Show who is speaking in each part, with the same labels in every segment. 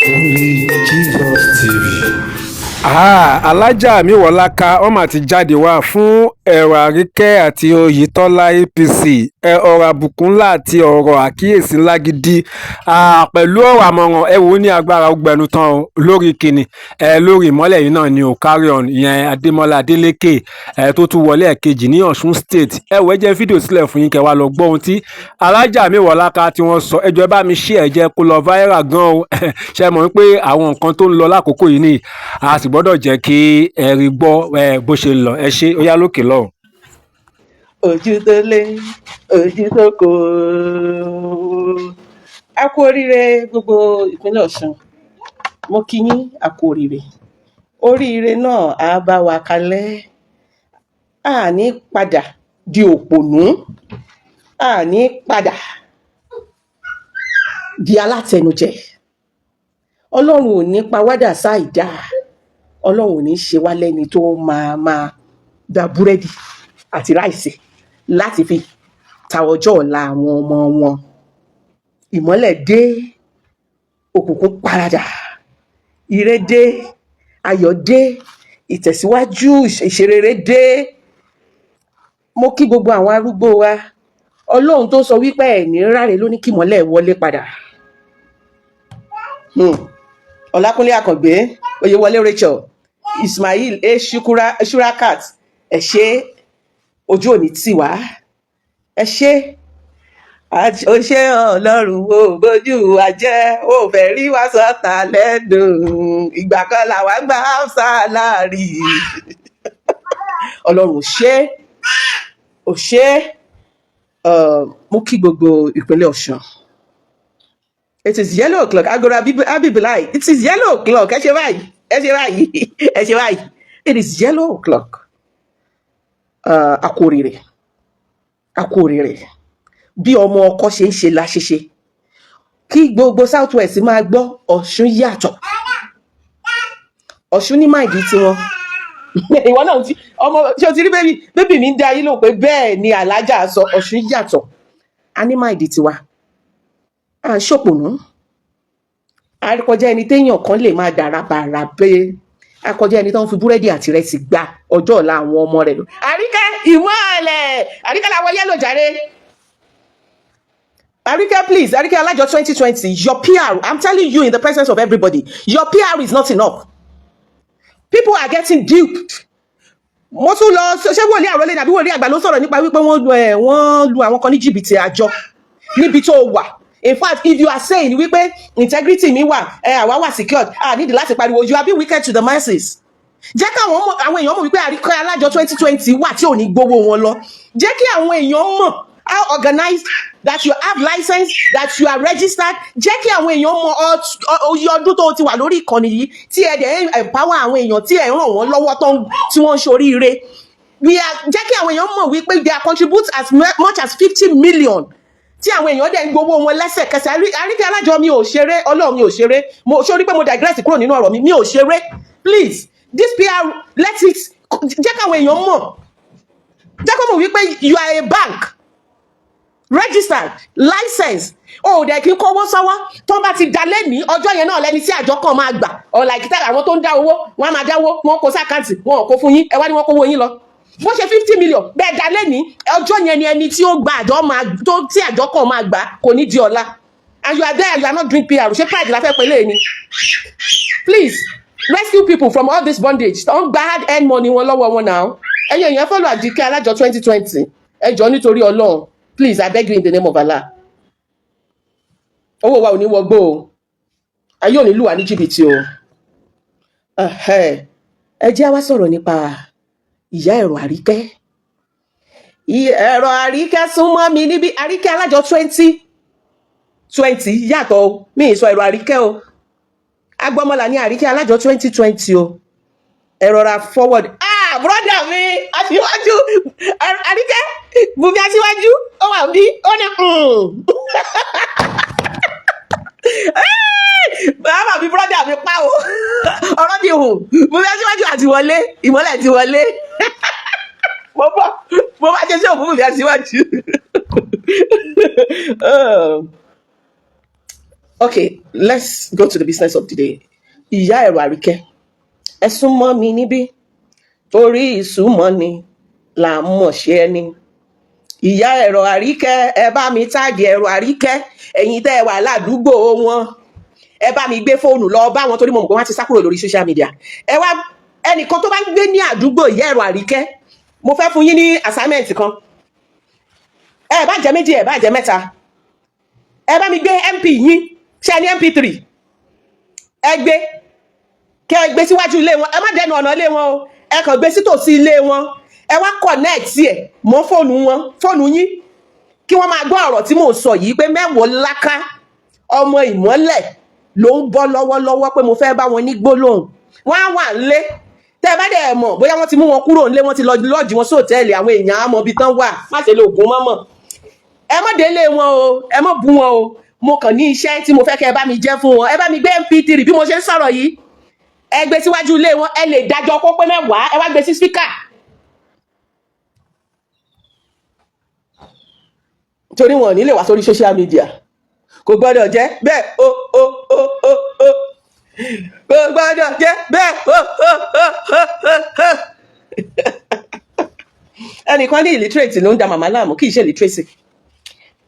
Speaker 1: Only Jesus TV.
Speaker 2: Ah, alájà miwọlákà wọn mà ti jáde wá fún ẹ̀rọ àríkẹ́ àti oyetola apc ọ̀rọ̀ àbùkù ńlá àti ọ̀rọ̀ àkíyèsí ńlá gidi pẹ̀lú ọ̀rọ̀ àmọ̀ràn. Ẹ wò ó ní agbára ọgbẹ̀nu tán o lórí kìnnì ẹ lórí ìmọ́lẹ̀ yìí náà ni ò carry on. Ìyẹn Adémọ́lá Adélékè ẹ tó tún wọlé ẹ̀kejì ní Ọ̀ṣun State. Ẹ wò, ẹ jẹ́ fídíò sílẹ̀ fún yín kẹ́ wá lọ gbọ́ ohun tí alájà miwọlákà tí wọ́n sọ. Ẹ jọ̀ọ́, ẹ bá mi ṣí ẹ jẹ́ kó lọ viral gan o. Ṣe mọ̀ wípé àwọn nǹkan tó ń lọ lákòókò yìí ni a sì gbọ́dọ̀ jẹ́ kí ẹ rí gbọ́ ẹ bó ṣe ń lọ. Ẹ ṣé, ó yá, lókè lọ́hùn.
Speaker 3: Ojú tó lé, ojú tó kò. A kú oríire, gbogbo ìpínlẹ̀ Ọ̀ṣun. Mo kí yín, a kú oríire. Oríire náà á bá wa kalẹ̀. A ní padà di òpònú, a ní padà di alátẹnujẹ. Ọlọ́run ò ní pa wá dà sáìdá. Ọlọ́run ò ní ṣe wá lẹ́ni tó máa máa da búrẹ́dì àti rice láti fi ta ọjọ́ ọ̀la àwọn ọmọ wọn. Ìmọ́lẹ̀ dé, òkùnkùn paradà. Ire dé, ayọ̀ dé, ìtẹ̀síwájú, ìṣerere dé. Mo kí gbogbo àwọn arúgbó wa. Ọlọ́run tó sọ wípé ẹ̀ ní ráre ló ní kí ìmọ́lẹ̀ wọlé padà. Ọlákúnlé Àkàngbé, Oyèwọlé Rachel, Ismail A Shurakat, ẹ ṣé, ojú òní tì wá. Ẹ ṣé, ó ṣé Ọlọ́run, ò bójú wa jẹ́, ó fẹ́ rí wa sọ́ta lẹ́nu. Ìgbà kan làwa gbà salary. Ọlọ́run, ò ṣé, ò ṣé. Mo kí gbogbo ìpínlẹ̀ Ọ̀ṣun. It is yellow o'clock. Agora Abibilai. It is yellow o'clock. Ẹ ṣe báyìí, ẹ ṣe báyìí, ẹ ṣe báyìí. It is yellow o'clock. A kú oríire, a kú oríire. Bí ọmọ ọkọ ṣe ń ṣe la ṣe ṣe. Kí gbogbo South West máa gbọ́, Ọ̀ṣun yàtọ̀. Ọ̀ṣun ní mind tiwọn. Ìwọ náà ti ọmọ, ṣé o ti rí baby? Baby mi ń dá yín lóhùn pé bẹ́ẹ̀ ni alájà sọ. Ọ̀ṣun yàtọ̀, a ní mind tiwa. À ń ṣòpònú, a kọjá ẹni téèyàn kan lè máa dàrà bàrà bẹ́ẹ̀, a kọjá ẹni tó ń fi búrẹ́dì àti ìrẹsì gba ọjọ́ ọ̀la àwọn ọmọ rẹ̀ lọ. Àríkẹ́ ìmọ̀ọ́lẹ̀, Àríkẹ́ làwọn yellow jàre. Àríkẹ́, please, Àríkẹ́ Alájọ 2020, your PR, I'm telling you in the presence of everybody, your PR is not enough. People are getting duped. Mo tún lọ ṣé wòlíì àròlé nàbí wòlíì àgbà ló sọ̀rọ̀ nípa wípé wọ́n lu àwọn kan ní jìbìtì àjọ níbi tó wà. In fact, if you are saying wípé integrity mi wà, ẹ àwa wà secured, a nídìí láti pariwo, you are being wicked to the masses. Jẹ́ káwọn àwọn èèyàn mọ̀ wípé Àríkẹ́ Alájọ 2020 wà tí ò ní gbowó wọn lọ. Jẹ́ kí àwọn èèyàn mọ̀ how organized, that you have license, that you are registered. Jẹ́ kí àwọn èèyàn mọ̀ oye ọdún tó ti wà lórí ìkànnì yìí, tí ẹ dẹ̀ ń empower àwọn èèyàn, tí ẹ ń ràn wọ́n lọ́wọ́ tí wọ́n ń ṣoríire. We are jẹ́ kí àwọn èèyàn mọ̀ wípé they are contribute as much as 50 million, tí àwọn èèyàn dẹ̀ ń gbowó wọn lẹ́sẹ̀kẹsẹ̀. Àríkẹ́ Alájọ, mi ò ṣeré. Ọlọ́run, mi ò ṣeré. Mo ṣorí pé mo digress kúrò nínú ọ̀rọ̀ mi. Mi ò ṣeré. Please, this PR, let it jẹ́ káwọn èèyàn mọ̀, jẹ́ kó mọ̀ wípé you are a bank registered, licensed. O ò dẹ̀ kí n kówó sọ́wọ́. Tó bá ti da lẹ́ni ọjọ́ yẹn náà lẹ́ni tí àjọ kan máa gbà ọ̀la ìkítà. Àwọn tó ń dá owó, wọ́n á máa dáwó, wọ́n kó sí account, wọn ò kó fún yín. Ẹ wá ní wọ́n kówó yín lọ. Bó ṣe 50 million bẹ́ẹ̀ dá lẹ́ni ọjọ́ yẹn ni ẹni tí ó gba àjọ máa tó tí àjọ kan máa gbà, kò ní di ọ̀la. And you are there, you are not doing PR. Ṣé pride la fẹ́ pè léyìn ni? Please rescue people from all this bondage tó ń gba hard earned money wọn lọ́wọ́ wọn now. Ẹ̀yin èèyàn, follow Àjíkẹ́ Alájọ 2020. Ẹ jọ̀ọ́, nítorí Ọlọ́run, please, I beg you in the name of Allah. Owó wa ò ní wọgbó o, ayé ò ní lù wá ní jìbìtì o. Ẹhẹ́. Ẹ jẹ́ wá sọ̀rọ̀ nípa ìyá ẹ̀rọ Àríkẹ́. Ẹ̀rọ Àríkẹ́, súnmọ́ mi níbi. Àríkẹ́ Alájọ 2020 yàtọ̀ o. Mi ì sọ ẹ̀rọ Àríkẹ́ o. Agbọ́mọlà ní Àríkẹ́ Alájọ 2020 o. Ẹ rọra forward. Ah, brother mi, aṣíwájú Àríkẹ́ Bùnmi aṣíwájú, ó wà bí ó ní. Bàbá mi, brother mi pa o, ọ̀rọ̀ ti hùn. Bùnmi aṣíwájú àti wọlé, ìmọ́lẹ̀ ti wọlé. Mo bọ̀, mo bá ṣe ṣé òfin Bùnmi aṣíwájú. Okay, let's go to the business of the day. Ìyá ẹ̀rọ Àríkẹ́, ẹ súnmọ́ mi níbí torí ìsúnmọ́ ni là ń mọ̀ ṣe ẹni. Ìyá ẹ̀rọ Àríkẹ́, ẹ bá mi tag ẹ̀rọ Àríkẹ́, ẹ̀yin tẹ́ ẹ wà ládùúgbò wọn, ẹ bá mi gbé fóònù lọ bá wọn torí mo mọ̀ pé wọ́n ti sá kúrò lórí social media. Ẹ wá ẹnìkan tó bá ń gbé ní àdúgbò ìyá ẹ̀rọ Àríkẹ́, mo fẹ́ fún yín ní assignment kan. Ẹ bá jẹ́ méjì, ẹ bá jẹ́ mẹ́ta, ẹ bá mi gbé MP yín, ṣe ní MP3, ẹ gbé kẹ ẹ gbé síwájú ilé wọn. Ẹ má dẹnu ọ̀nà ilé wọn o, ẹ kàn gbé sítòsí ilé wọn. Ẹ wá connect ẹ mọ́ fóònù wọn, fóònù yín, kí wọ́n máa gbọ́ ọ̀rọ̀ tí mò ń sọ yìí pé Mẹ́wọ̀ọ́láká ọmọ ìmọ́lẹ̀ ló ń bọ́ lọ́wọ́lọ́wọ́, pé mo fẹ́ bá wọn ní gbólóhùn. Wọ́n á wà ńlé. Tẹ́ ẹ bá dẹ̀ mọ̀ bóyá wọ́n ti mú wọn kúrò ńlé, wọ́n ti lọ lọ́ọ̀jì wọn sí hòtẹ́ẹ̀lì, àwọn èèyàn á mọ ibi tán wà. Má ṣe lo ògùn mọ́mọ́. Ẹ má délé wọn o, ẹ má bú wọn o. Mo kàn ní iṣẹ́ tí mo fẹ́ kẹ́ ẹ bá mi jẹ́ fún wọn. Ẹ bá mi gbé MP3 bí mo ṣe ń sọ̀rọ̀ yìí, ẹ gbé síwájú ilé wọn. Ẹ lè dájọ́ kó pé 10, ẹ wá gbé sí speaker torí wọn ò ní lè wá sórí social media. Kò gbọ́dọ̀ jẹ́ bẹ́ẹ̀ o o o o o, kò gbọ́dọ̀ jẹ́ bẹ́ẹ̀ o o o o o o. Ẹnìkan ní illiterate ló ń da màmá láàmú. Kì í ṣe illiteracy.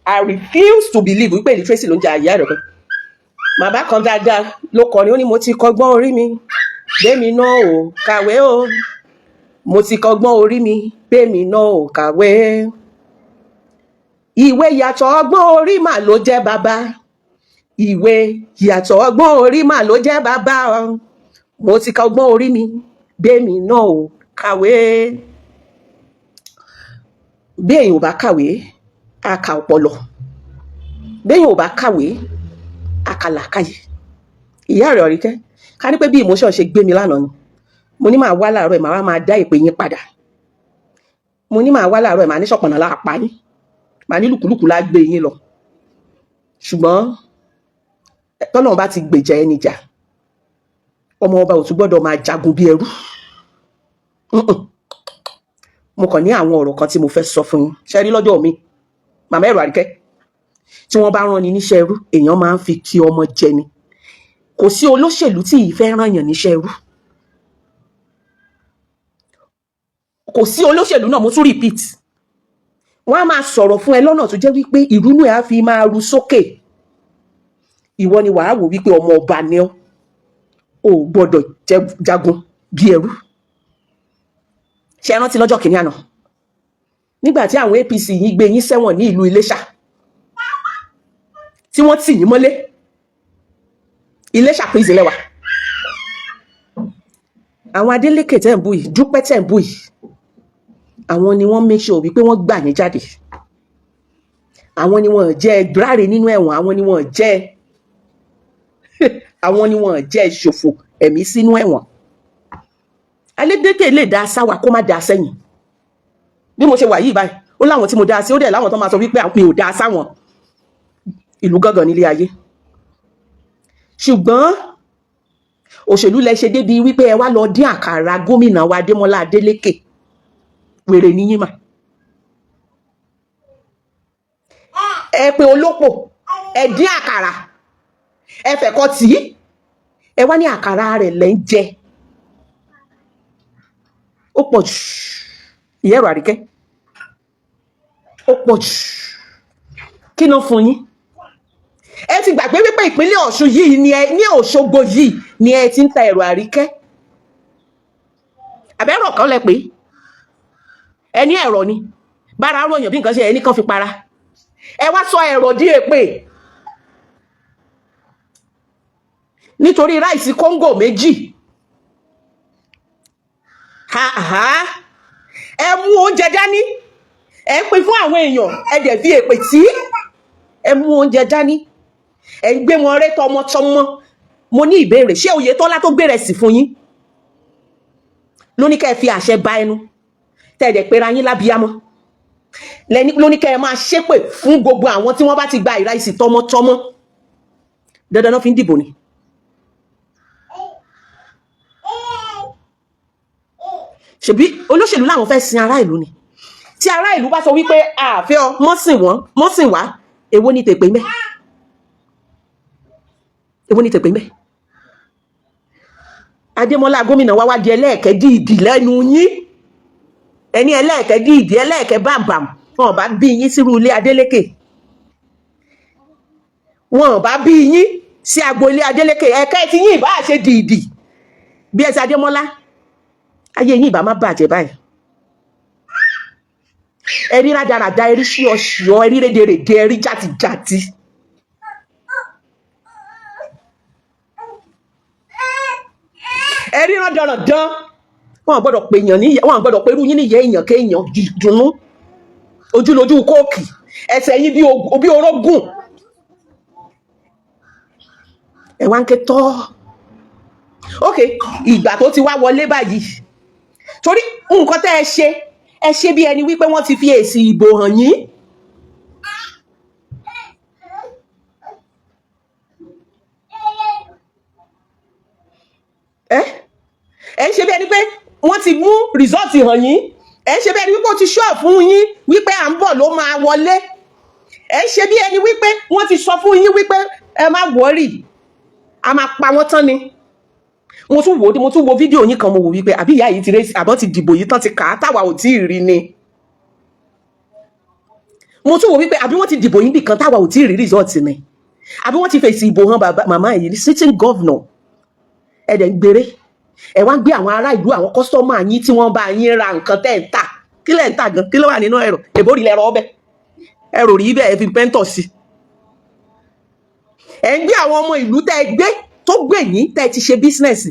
Speaker 3: I refuse to believe wípé illiteracy ló ń ja ìyá rẹ̀ pé màmá kan dáadáa ló kọrin. Ó ní mo ti kọ́gbọ́n orí mi gbémi náà ò kàwé o, mo ti kọ́gbọ́n orí mi gbémi náà ò kàwé. Ìwé yàtọ̀ ọgbọ́n orí mà ló jẹ́ bàbá, ìwé yàtọ̀ ọgbọ́n orí mà ló jẹ́ bàbá o. Mo ti kọ́gbọ́n orí mi gbémi náà ò kàwé. Bí èèyàn ò bá kàwé, á ka ọpọlọ. Bí èèyàn ò bá kàwé, á ka làákàyè. Ìyá rẹ̀ Àríkẹ́, ká ní pé bí emotion ṣe gbé mi lánàá ni mo ní máa wá láàárọ̀ ẹ̀, máa wá máa dá ìpè yín padà. Mo ní máa wá láàárọ̀ ẹ̀, máa ní ṣọ̀pọ̀nà láàpá yín, máa ní lùkúlùkù lá gbé yín lọ. Ṣùgbọ́n tọ́lọ́run bá ti gbèjà ẹni jà, ọmọ ọba ò tún gbọ́dọ̀ máa jagun bí ẹrú. Mo kàn ní àwọn ọ̀rọ̀ kan tí mo fẹ́ sọ fún yín. Ṣe rí lọ́jọ́ mi, màmá ẹ̀rọ Àríkẹ́, tí wọ́n bá rán ni níṣẹ́ ẹrú, èèyàn máa ń fi kí ọmọ jẹ ni. Kò sí olóṣèlú tí ì fẹ́ rán yàn níṣẹ́ ẹrú. Kò sí olóṣèlú náà. Mo tún repeat, wọ́n á máa sọ̀rọ̀ fún ẹ lọ́nà tó jẹ́ wípé ìrúnú ẹ̀ á fi máa ru sókè. Ìwọ ni wàá wò wípé ọmọ ọba ni ọ́, ò gbọ́dọ̀ jagun bí ẹrú. Ṣe rántí lọ́jọ́ kìíní àná nígbà tí àwọn APC yìí gbé yín sẹ́wọ̀n ní ìlú Iléṣà, tí wọ́n tì yín mọ́lé Iléṣà prison lẹ́wà? Àwọn Adeleke tẹ́ ń bú yìí, Dúpẹ́ tẹ́ ń bú yìí, àwọn ni wọ́n make sure wípé wọ́n gbà yín jáde. Àwọn ni wọ́n jẹ́ gbáre nínú ẹ̀wọ̀n, àwọn ni wọ́n jẹ́ ṣòfò ẹ̀mí sínú ẹ̀wọ̀n. Adeleke lè dá sáwà kó má dá sẹ́yìn. Bí mo ṣe wà yìí báyìí, ó láwọn tí mo dá sí, ó dẹ̀ láwọn tó máa sọ wípé mi ò dá sáwọn. Ìlú gángan nílé ayé. Ṣùgbọ́n òṣèlú lẹ ṣe débi wípé ẹ wá lọ dín àkàrà gómìnà wa Adémọ́lá Adélékè. Wèrè níyìn mà. Ẹ pé olópò, ẹ dín àkàrà, ẹ fẹ̀kọ tì í, ẹ wá ní àkàrà rẹ̀ lẹ́ ń jẹ. Ó pọ̀ jù, ìyá ẹ̀rọ Àríkẹ́, ó pọ̀ jù. Kí ló fún yín? Ẹ ti gbàgbé wípé ìpínlẹ̀ Ọ̀ṣun yìí ni ẹ ní, Òṣogbo yìí ni ẹ ti ń ta ẹ̀rọ Àríkẹ́. Àbẹ̀rọ̀ kan lẹ pé ẹ ní ẹ̀rọ ni bára ròyìn bí nǹkan ṣe ẹni kan fi para. Ẹ wá sọ ẹ̀rọ dí èpè nítorí ráìsì kóńgò méjì. Ha ha, ẹ mú oúnjẹ dání, ẹ ń pín fún àwọn èèyàn, ẹ dẹ̀ fi èpè tí. Ẹ mú oúnjẹ dání, ẹ ń gbé wọn ré tọmọtọmọ. Mo ní ìbéèrè, ṣé Oyètọ́lá tó gbé rẹsì fún yín ló ní kẹ́ ẹ fi àṣẹ ba ẹnu tẹ́ ẹ dẹ̀ pera yín lábíyámọ́ ló ní kẹ́ ẹ máa ṣépè fún gbogbo àwọn tí wọ́n bá ti gba ìráìsì tọmọtọmọ? Dandan náà fi ń dìbò ni. Ṣebí olóṣèlú làwọn fẹ́ sin ará ìlú ni. Tí ará ìlú bá sọ wípé àfẹ́ ọ mọ́sìn wọ́n mọ́sìn wá, èwo ni tèpè mẹ́? Èwo ni tèpè mẹ́? Adémọ́lá gómìnà wa wá di ẹlẹ́ẹ̀kẹ́ díìdì lẹ́nu yín, ẹni ẹlẹ́ẹ̀kẹ́ díìdì, ẹlẹ́ẹ̀kẹ́ bàbàm. Wọn bá bí yín sírú ilé Adélékè, wọn bá bí yín sí agbo ilé Adélékè, ẹ̀kẹ́ tí yín ìbá ṣe dììdì bí ẹsẹ̀ Adémọ́lá, ayé yín ìbá má bàjẹ́ báyìí. Ẹ̀rí rádaràda, ẹ̀rí ṣíọṣíọ, ẹ̀rí rédèrèdè, ẹ̀rí jàtìjàtì. Ẹ̀rí rándanràndan. Wọn gbọ́dọ̀ pè yàn ní, wọn gbọ́dọ̀ pé irú yín níyẹ èèyàn kéèyàn dùnnú ojúlójú kóòkì, ẹsẹ̀ yín bí orógùn. Ẹ wá ń ké tọ́. Ok, ìgbà tó ti wá wọlé báyìí, torí nǹkan tẹ́ ẹ ṣe, ẹ ṣe bí ẹni wípé wọ́n ti fi èsì ìbò hàn yín. Ẹ ń ṣe bí ẹni pé wọ́n ti mú rìsọ́ọ̀tì hàn yín. Ẹ ń ṣe bí ẹni wípé ó ti ṣọ́ fún yín wípé à ń bọ̀ ló máa wọlé. Ẹ ń ṣe bí ẹni wípé wọ́n ti sọ fún yín wípé ẹ má wọ́rì, a máa pa wọ́n tán ni. Mo tún wò, mo tún wo fídíò yín kan, mo wò wípé àbí ìyá yìí ti rẹ́sì, àbọ̀ ti dìbò yìí tán ti kà á táwa ò tí ì rí ni. Mo tún wò wípé àbí wọ́n ti dìbò yín bì kan táwa ò tí ì rí rìsọ́ọ̀tì ni, àbí wọ́n ti fèsì ìbò hàn bàbá màmá yìí, sitting governor. Ẹ dẹ̀ ń gbére, ẹ wá ń gbé àwọn ará ìlú, àwọn kọ́sítọ́mà yín tí wọ́n bá yín ra nǹkan tẹ́ ń tà. Kí lẹ̀ ń tà gan? Kí ló wà nínú ẹ̀rọ èbórí lẹ́rọ ọbẹ̀ ẹ̀rọ rí bẹ́ẹ̀ fi pẹ́ńtọ̀ sí. Ẹ ń gbé àwọn ọmọ ìlú tẹ́ ẹ gbé tó gbè yín tẹ́ ẹ ti ṣe bísínẹ́sì.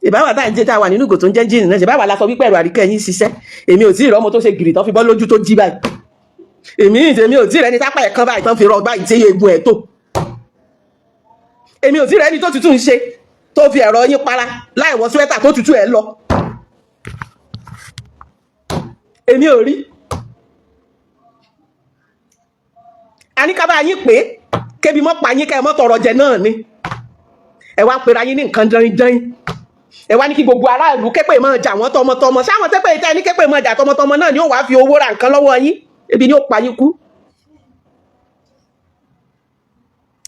Speaker 3: Ìbáwá tá à ń jẹ́ tá a wà nínú ìgò tó ń jẹ́ jíìnì náà, ṣèbáwá la sọ wípé ẹ̀rọ àríkẹ́ yín ṣiṣẹ́. Èmi ò tí ì rọ́mọ tó ṣe gìrì tán fi bọ́ lójú tó jí báyìí. Èmi ò tí ì rẹ́ni tápá ẹ̀ kan báyìí tán fi rọ báyìí tí eegun ẹ̀ tó. Èmi ò tí ì rẹ́ni tó tutù ń ṣe tó fi ẹ̀rọ yín para láì wọ súwẹ́tà tó tutù ẹ̀ lọ. Èmi ò rí. Àníkàbá yín pé kébi mọ́ pa yín kẹ́ ẹ mọ́ tọrọ jẹ náà ni. Ẹ wá pera yín ní nǹkan dandan. Ẹ wá ní kí gbogbo aráàlú képè máa jà wọ́n tọmọtọmọ. Sáwọn tẹ́pẹ́ tẹ́ ní képè máa jà tọmọtọmọ náà ni ó wàá fi owó ra nǹkan lọ́wọ́ yín. Ebi ni ó pa yín kú.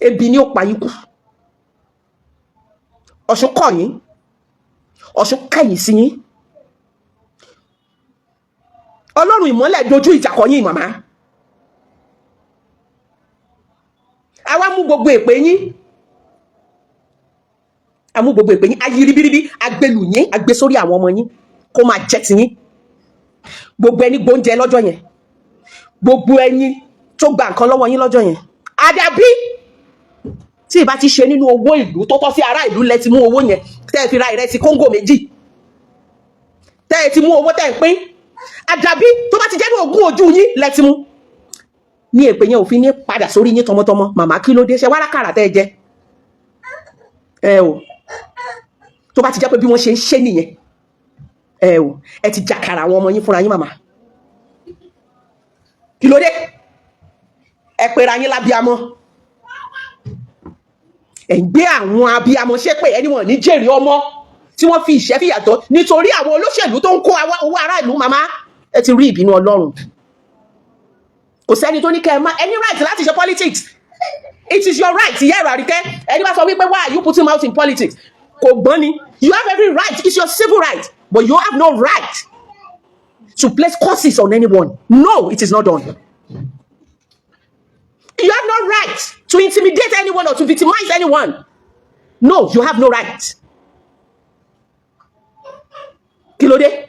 Speaker 3: Ebi ni ó pa yín kú. Ọ̀ṣun kọ̀ yín, Ọ̀ṣun kẹ̀yìn sí yín. Ọlọ́run ìmọ́lẹ̀ dojú ìjà kọ yín màmá. A wá mú gbogbo èpè yín, a mú gbogbo èpè yín, a yí ribiribi, a gbẹlù yín, a gbé sórí àwọn ọmọ yín kó máa jẹ́ ti yín. Gbogbo ẹni gbóúnjẹ lọ́jọ́ yẹn, gbogbo ẹni tó gba nǹkan lọ́wọ́ yín lọ́jọ́ yẹn, àdàbí tí ìbá ti ṣe nínú owó ìlú tó tọ́ sí ará ìlú lẹ ti mú owó yẹn tẹ́ ẹ fi ra ìrẹsì kóńgò méjì, tẹ́ ẹ ti mú owó tẹ́ ẹ pín, àdàbí tó bá ti jẹ́ ní ogún ojú yín lẹ ti mú, ní èpè yẹn òfin ní padà sórí yín tọmọtọmọ. Màmá kí ló dé? Ṣe wárákàrà tẹ́ ẹ jẹ ẹ o? Tó bá ti jẹ́ pé bí wọ́n ṣe ń ṣe nìyẹn, ẹ o, ẹ ti jàkàrà àwọn ọmọ yín fúnra yín. Màmá kí ló dé? Ẹ pera yín lábíamọ, ẹ ń gbé àwọn abiyamọ ṣépè, ẹni wọn ní jèrè ọmọ tí wọ́n fi ìṣẹ́ fìyàtọ̀ nítorí àwọn olóṣèlú tó ń kó owó ará ìlú. Màmá, ẹ ti rí ìbínú Ọlọ́run. Kò sẹ́ni tó ní kẹ́ ẹ má any right láti ṣe politics. It is your right. Ìyá ẹ̀rọ àríkẹ́, ẹni bá sọ wípé why are you putting mouth in politics, kò gbọ́n ni. You have every right, it's your civil right, but you have no right to place curses on anyone. No, it is not done. You have no right to intimidate anyone or to victimize anyone. No, you have no right. Kí ló dé?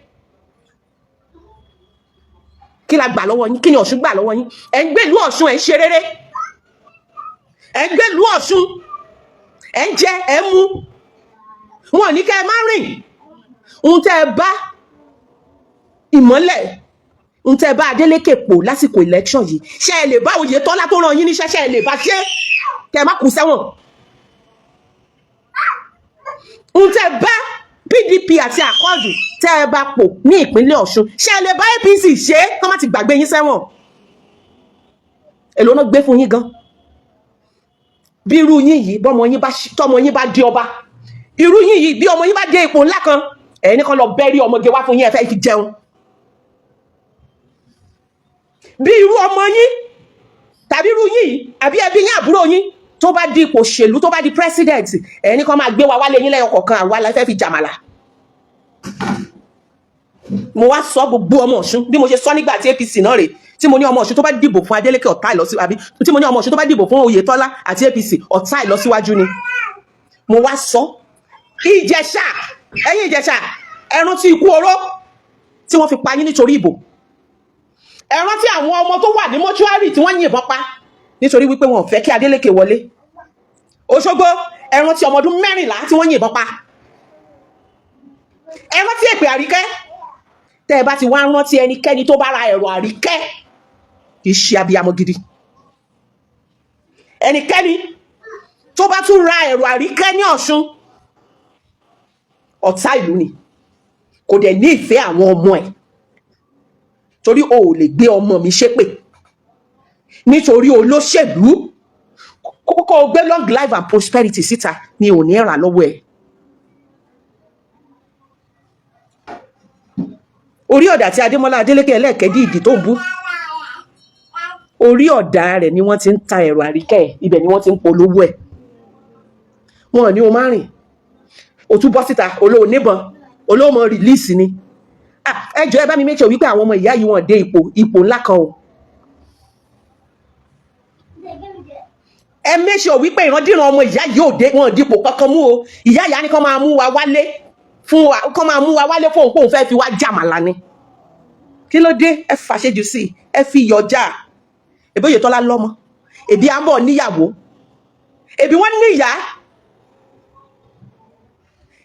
Speaker 3: Kí la gbà lọ́wọ́ yín? Kí ni Ọ̀ṣun gbà lọ́wọ́ yín? Ẹ̀ ń gbèlú Ọ̀ṣun, ẹ̀ ń ṣe rere. Ẹ̀ ń gbèlú Ọ̀ṣun, ẹ̀ ń jẹ, ẹ̀ ń mu. Wọn ò ní kẹ́ ẹ má rìn. Ohun tẹ́ ẹ bá ìmọ́lẹ̀, ohun tẹ́ ẹ bá Adélékè pò lásìkò election yìí, ṣé ẹ lè bá Oyètọ́lá tó rán yín níṣẹ́, ṣé ẹ lè bá ṣe kẹ́ ẹ má kú sẹ́wọ̀n? Ohun tẹ́ ẹ bá PDP àti Àkọọ̀dù tẹ́ ẹ bá pò ní ìpínlẹ̀ Ọ̀ṣun, ṣé ẹ lè bá APC ṣe é kọ́ má ti gbàgbé yín sẹ́wọ̀n? Èló náà gbé fún yín gan? Bí irú yín yìí, bọ́mọ yín bá, tọmọ yín bá di ọba, irú yín yìí, bí ọmọ yín bá dé ipò ńlá kan, ẹ̀yin ní kan lọ bẹ́rí ọmọge wá fún yín, ẹ fẹ́ fi jẹun. Bí irú ọmọ yín tàbí irú yín yìí, àbí ẹbí yín, àbúrò yín Tó bá di ipò òṣèlú, tó bá di president, ẹni kan máa gbé wa wálé yín lẹ́yọ kọ̀ọ̀kan, àwa la fẹ́ fi jàmàlà. Mo wá sọ gbogbo ọmọ Ọ̀ṣun, bí mo ṣe sọ nígbà tí APC náà rè, tí mo ní ọmọ Ọ̀ṣun tó bá dìbò fún Adeleke, ọ̀tá ìlọsíwájú, àbí tí mo ní ọmọ Ọ̀ṣun tó bá dìbò fún Oyètọ́lá àti APC, ọ̀tá ìlọsíwájú ni. Mo wá sọ Ìjẹ̀ṣà, ẹ̀yin Ìjẹ̀ṣà, ẹ rántí ikú oró tí wọ́n fi pa yín nítorí ìbò. Ẹ rántí àwọn ọmọ tó wà ní mọ́ṣúárì tí wọ́n yìnbọn pa nítorí wípé wọn ò fẹ́ kí Adeleke wọlé. Òṣogbo, ẹ rántí ọmọ ọdún 14 tí wọ́n yìnbọn pa. Ẹ rántí èpè Àríkẹ́. Tẹ́ ẹ bá ti wá rántí, ẹnikẹ́ni tó bá ra ẹ̀rọ Àríkẹ́ kì í ṣe abiyamọ gidi. Ẹnikẹ́ni tó bá tún ra ẹ̀rọ Àríkẹ́ ní Ọ̀ṣun, ọ̀tá ìlú ni, kò dẹ̀ ní ìfẹ́ àwọn ọmọ ẹ̀, torí o ò lè gbé ọmọ mi ṣépè nítorí olóṣèlú. Kókó o gbé long life and prosperity síta ni ò ní rà lọ́wọ́ ẹ̀. Orí ọ̀dà tí Adémọ́lá Adélékè ẹlẹ́ẹ̀kẹ́dì ìdì tó ń bú, orí ọ̀dà rẹ̀ ni wọ́n ti ń ta ẹ̀rọ Àríkẹ́ ẹ̀, ibẹ̀ ni wọ́n ti ń polówó ẹ̀. Wọn ò ní o má rìn, o tún bọ́ síta, olóò níbọn, olóò mọ release ni. Ah, ẹ jọ̀ọ́, ẹ bá mi make sure wípé àwọn ọmọ ìyá yìí, wọ́n dé ipò ńlá kan o. Ẹ make sure wípé ìrandíran ọmọ ìyá yìí ò dé, wọn ò dípò kankan mú o. Ìyá ìyá ni kán máa mú wa wálé fún wa, kán máa mú wa wálé fóun kóun fẹ́ fi wá jàmàlà ni. Kí ló dé? Ẹ fàṣejù sí i, ẹ fi iyọ̀ já. Èbí Oyètọ́lá lọ́mọ, èbí à ń bọ̀ níyàwó, èbí wọ́n ní ìyá,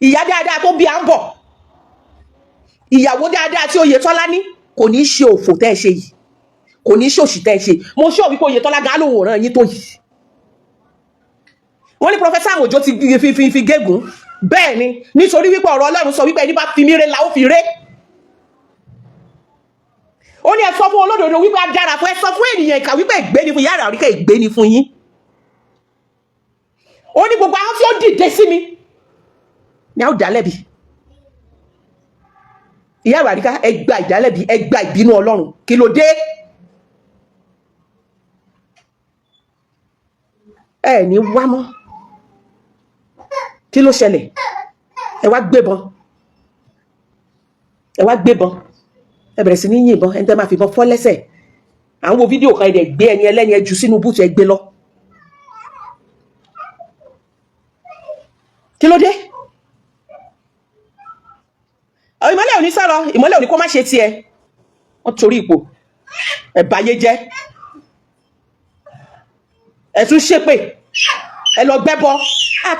Speaker 3: ìyá dáadáa tó bí à ń bọ̀, ìyàwó dáadáa tí Oyètọ́lá ní, kò ní í ṣe òfò tẹ́ ẹ ṣe yìí, kò ní í ṣòṣì tẹ́ ẹ ṣe. Mo ṣọ́ wípé Oyètọ́lá gan lòun ò ràn yín tó yìí. Wọ́n ní Prophet Sam Òjó ti fi gégùn. Bẹ́ẹ̀ ni, nítorí wípé ọ̀rọ̀ Ọlọ́run sọ wípé ẹni bá fi mí ré la ó fi ré. Ó ní ẹ sọ fún olódodo wípé á dára fún, ẹ sọ fún ènìyàn ìkà wípé ègbé ni fún yàrá àríkẹ́, ègbé ni fún yín. Ó ní gbogbo àwọn tí ó dìde sí mi ni a ó dá lẹ́bi. Ìyá àríkà, ẹ gba ìdálẹ́bi, ẹ gba ìbínú Ọlọ́run. Kí ló dé? Ẹ ní wá mọ́. Kí ló ṣẹlẹ̀? Ẹ wá gbébọn, ẹ wá gbébọn, ẹ bẹ̀rẹ̀ sí ní yìnbọn. Ẹni tẹ́ máa fìbọn fọ́ lẹ́sẹ̀, à ń wo fídíò kan, ẹ dẹ̀ gbé ẹni ẹlẹ́ni, ẹ jù sínú búùtù, ẹ gbé lọ. Kí ló dé? Ìmọ́lẹ̀ ò ní sọ̀rọ̀, ìmọ́lẹ̀ ò ní kó má ṣe tiẹ̀. Wọ́n torí ipò ẹ̀ báyé jẹ́, ẹ̀ tún ṣépè, ẹ lọ gbẹ́bọ.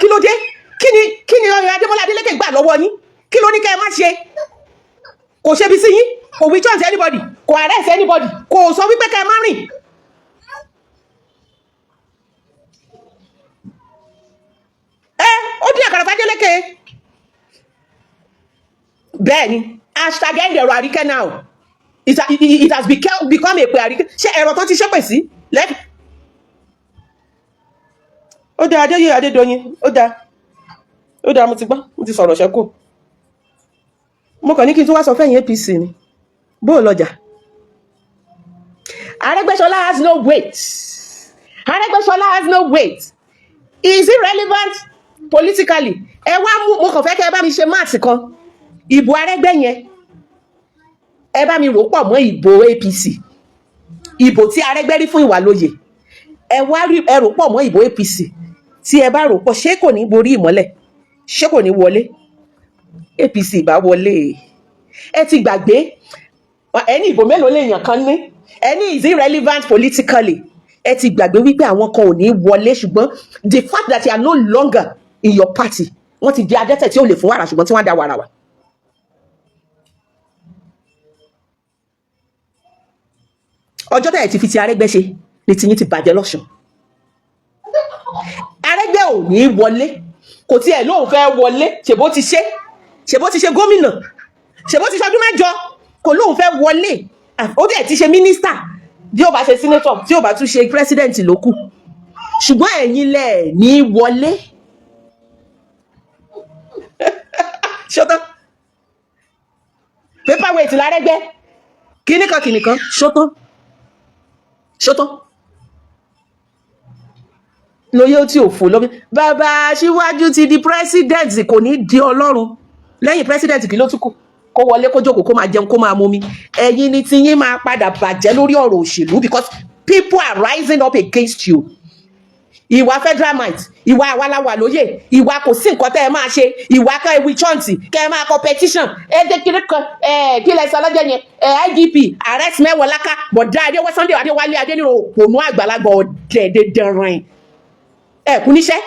Speaker 3: Kí ló dé? Kí ni ọ̀rẹ́ Adémọ́lá Adélékè gbà lọ́wọ́ yín? Kí ló ní kẹ́ ẹ má ṣe? Kò ṣebi sí yín, kò wí chance anybody, kò arrest anybody, kò sọ wípé kẹ́ ẹ má rìn. Ẹ ó dín àkàrà f'Adélékè. Bẹ́ẹ̀ ni, #EndẸ̀rọÀríkẹ́ now. It has become èpè Àríkẹ́. Ṣé ẹ̀rọ tó ti ṣépè sí lẹ́fì? Ó dáa, Adéyẹ Adédọyìn, ó dáa, ó dáa. Mo ti gbọ́, mo ti sọ̀rọ̀ ṣẹ́kù. Mo kàn ní kí n tún wá sọ fẹ́yìn APC ni bó o lọ́jà. Arẹ́gbẹ́ṣọlá has no weight. Arẹ́gbẹ́ṣọlá has no weight. Is it relevant politically? Ẹ wá mú, mo kàn fẹ́ kẹ́ ẹ bá mi ṣe maths kan. Ìbò Arẹ́gbẹ́ yẹn, ẹ bá mi rò pọ̀ mọ́ ìbò APC. Ìbò tí Arẹ́gbẹ́ rí fún Ìwàlóye, ẹ wá rí, ẹ rò pọ̀ mọ́ ìbò APC. Tí ẹ bá rò pọ̀, ṣé kò ní borí Ìmọ́lẹ̀? Ṣé kò ní wọlé? APC bá wọlé. Ẹ ti gbàgbé ẹni ìbò mélòó lèèyàn kan ní, ẹni is irrelevant politically. Ẹ ti gbàgbé wípé àwọn kan ò ní wọlé, ṣùgbọ́n the fact that you are no longer in your party, wọ́n ti di adẹ́tẹ̀ tí ó lè fún wàrà, ṣùgbọ́n tí wọ́n á da wàrà wà. Ọjọ́ tẹ̀ ti fi ti Arẹ́gbẹ́ ṣe ni tiyín ti bàjẹ́ lọ́sùn. Arẹ́gbẹ́ ò ní wọlé, kò tiẹ̀ lóun fẹ́ wọlé. Ṣèbó ti ṣe, ṣèbó ti ṣe gómìnà, ṣèbó ti ṣọdún 8, kò lóun fẹ́ wọlé. Ó dẹ̀ ti ṣe mínísítà, bí ó bá ṣe sínétọ̀, tí ó bá tún ṣe pírẹ́sídẹ̀ǹtì ló kù, ṣùgbọ́n ẹ̀yin lẹ̀ ní wọlé. Ṣótán paperweight lárẹ́gbẹ́, kíníkan kíníkan, ṣótán ṣótán. Lóye tí ò fò lọ́bí. Bàbá aṣíwájú ti di president, kò ní di Ọlọ́run lẹ́yìn president. Kí ló tún kù? Kó wọlé, kó jókòó, kó máa jẹun, kó máa mumi. Ẹ̀yin ni tiyín máa padà bàjẹ́ lórí ọ̀rọ̀ òṣèlú, because people are rising up against you. Ìwà federal might, ìwà àwaláwà lóye, ìwà kò sí nǹkan tẹ́ ẹ máa ṣe, ìwà ká ewì chant, kẹ́ ẹ máa kọ petition, ẹ jẹ́ kí kan ẹ kí lẹ sọ lọ́jọ́ yẹn, ẹ IGP arrest Mẹ́wọ̀láká, bọ̀dá Adéwọ́ Sunday Adéwálé Adéníran, òpònú àgbàlagbà ọ̀dẹ̀dẹ̀dẹ̀rìn. Ẹ kú níṣẹ́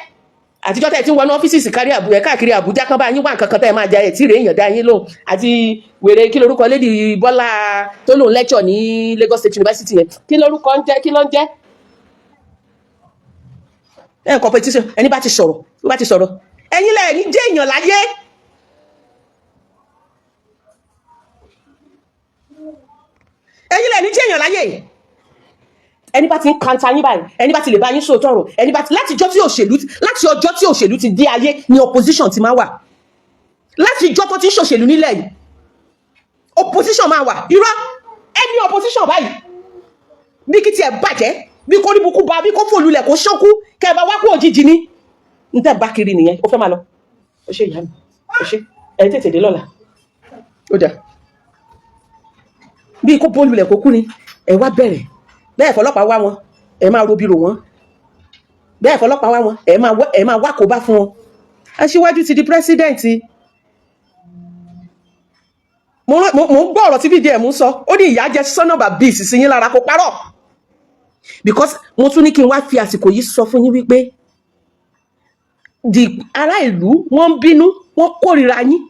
Speaker 3: àtijọ́ tẹ́ ẹ ti ń wọnú ọ́fíìsì kárí Àbújá káàkiri Àbújá kan bá yín wá nǹkan kan tẹ́ ẹ máa jẹ, ẹ̀ tí rèé èèyàn dá yín lóhùn. Àti wèrè, kí lorúkọ Lady Bọ́lá tó lóun lecture ní Lagos State University yẹn? Kí lorúkọ ń jẹ́? Kí ló ń jẹ́? Ẹ competition, ẹni bá ti sọ̀rọ̀, tó bá ti sọ̀rọ̀, ẹ̀yin lẹ̀ ní jẹ́ èèyàn láyé. Ẹ̀yin lẹ̀ ní jẹ́ èèyàn láyé. Ẹni bá ti ń kanta yín báyìí, ẹni bá ti lè bá yín sòótọ́ ọ̀rọ̀, ẹni bá ti láti ọjọ́ tí òṣèlú ti dé ayé ni opposition ti máa wà. Láti ọjọ́ tó ti ń ṣòṣèlú nílẹ̀ yìí, opposition máa wà. Irọ́, ẹni opposition báyìí, bí kí tiẹ̀ bàjẹ́, bí kò ní bukú ba, bí kò fòlulẹ̀, kò ṣókú, kẹ́ ẹ bá wá kú òjijì ni. N tẹ́ bá kiri nìyẹn. Ó fẹ́ máa lọ. Ó ṣe, ìyá mi, ó ṣe. Ẹ tètè dé lọ́la. Ó dà bí kò bólulẹ̀ kó kú ni. Ẹ wá bẹ̀rẹ̀ bẹ́ẹ̀, fọlọ́pàá wá wọn, ẹ máa robi rò wọ́n. Bẹ́ẹ̀ fọlọ́pàá wá wọn, ẹ máa wá kó bá fún wọn. Aṣíwájú ti di president. Mo ń gbọ́ ọ̀rọ̀ tí VDM ń sọ. Ó ní ìyá jẹ́ sọ́nà bíi ìsìn yín lára. Kó parọ́, because mo tún ní kí n wá fi àsìkò yìí sọ fún yín wípé the ará ìlú, wọ́n ń bínú, wọ́n kórìíra yín.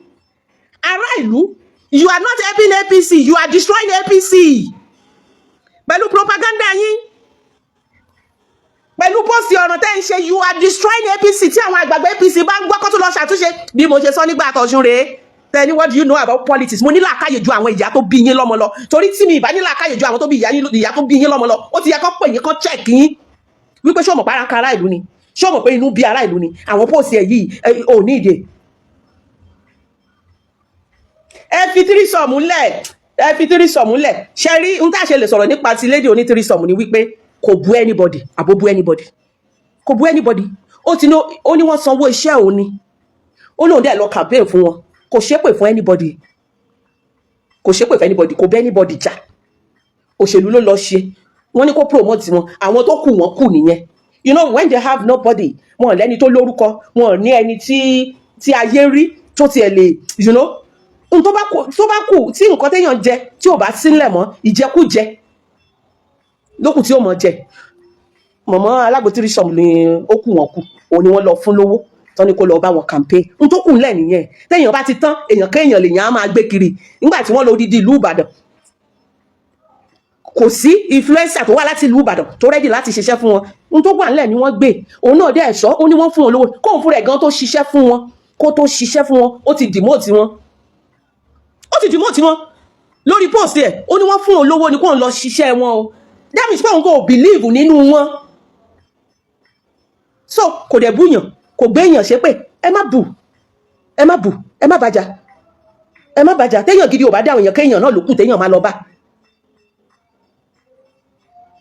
Speaker 3: Ará ìlú, you are not helping APC, you are destroying APC pẹ̀lú propaganda yín, pẹ̀lú post ọ̀ràn tẹ́ ń ṣe. You are destroying APC. Tí àwọn àgbààgbà APC bá ń gbọ́, kó tó lọ ṣàtúnṣe. Bí mo ṣe sọ nígbà àtọ̀sùn rèé, tẹ́ni, "What do you know about politics?" Mo ní làákàyè ju àwọn ìyá tó bí yín lọ́mọ lọ, torí tí mi ìbá ní làákàyè ju àwọn tó bí ìyá tó bí yín lọ́mọ lọ, ó ti yẹ kó pè yín, kó check yín wípé, ṣé o mọ̀ pé ara ń ka ará ìlú ni? Ṣé o mọ̀ pé inú bí ará ìlú ni? Àwọn post ẹ̀ yìí ò ní ìdè. Ẹ fi threesome lẹ̀, ẹ fi threesome lẹ̀. Ṣe rí n tá a ṣe lè sọ̀rọ̀ nípa ti lady oní threesome ni wípé kò bú anybody, àbó bú anybody? Kò bú anybody. Ó ti ní, ó ní wọ́n sanwó iṣẹ́ òun ni, ó lóun dẹ̀ lọ campaign fún wọn. Kò ṣépè fún anybody, kò ṣépè fún anybody, kò bẹ́ anybody jà. Òṣèlú ló lọ ṣe. Wọ́n ní kó promote wọn. Àwọn tó kù, wọ́n kù nìyẹn. You know, when they have nobody, wọn ò lẹ́ni tó lórúkọ, wọn ò ní ẹni tí ayé rí tó tiẹ̀ lè n tó bá kù tí nǹkan téèyàn jẹ tí ò bá sílẹ̀ mọ́, ìjẹkújẹ lókù tí ó mọ̀ jẹ. Mọ̀mọ́ alágbo threesome ni ó kù wọ́n kù. Òun ni wọ́n lọ fún lówó tán ní kó lọ bá wọn campaign. N tó kù ńlẹ̀ nìyẹn. Téèyàn bá ti tán, èèyàn kéèyàn lèèyàn á máa gbé kiri. Nígbà tí wọ́n lọ odidi ìlú Ìbàdàn, kò sí influencer tó wá láti ìlú Ìbàdàn tó ready láti ṣiṣẹ́ fún wọn. N tó wà ńlẹ̀ ni wọ́n gbé. Òun náà dẹ̀ sọ, ó ní wọ́n fún wọn lówó. Kóun fúnra ẹ̀ gan tó ṣiṣẹ́ fún wọn, kó tó ṣiṣẹ́ fún wọn, ó ti demote wọn, ó ti demote wọn lórí post ẹ̀. Ó ní wọ́n fún òun lówó ni kóun lọ ṣiṣẹ́ wọn o. That means pé òun kò believe nínú wọn. So kò dẹ̀ búyàn, kò gbéyàn ṣépè. Ẹ má bù, ẹ má bù, ẹ má bàjá, ẹ má bàjá. Téèyàn gidi ò bá dáhùn, èèyàn kéèyàn náà ló kù téèyàn máa lọ bá.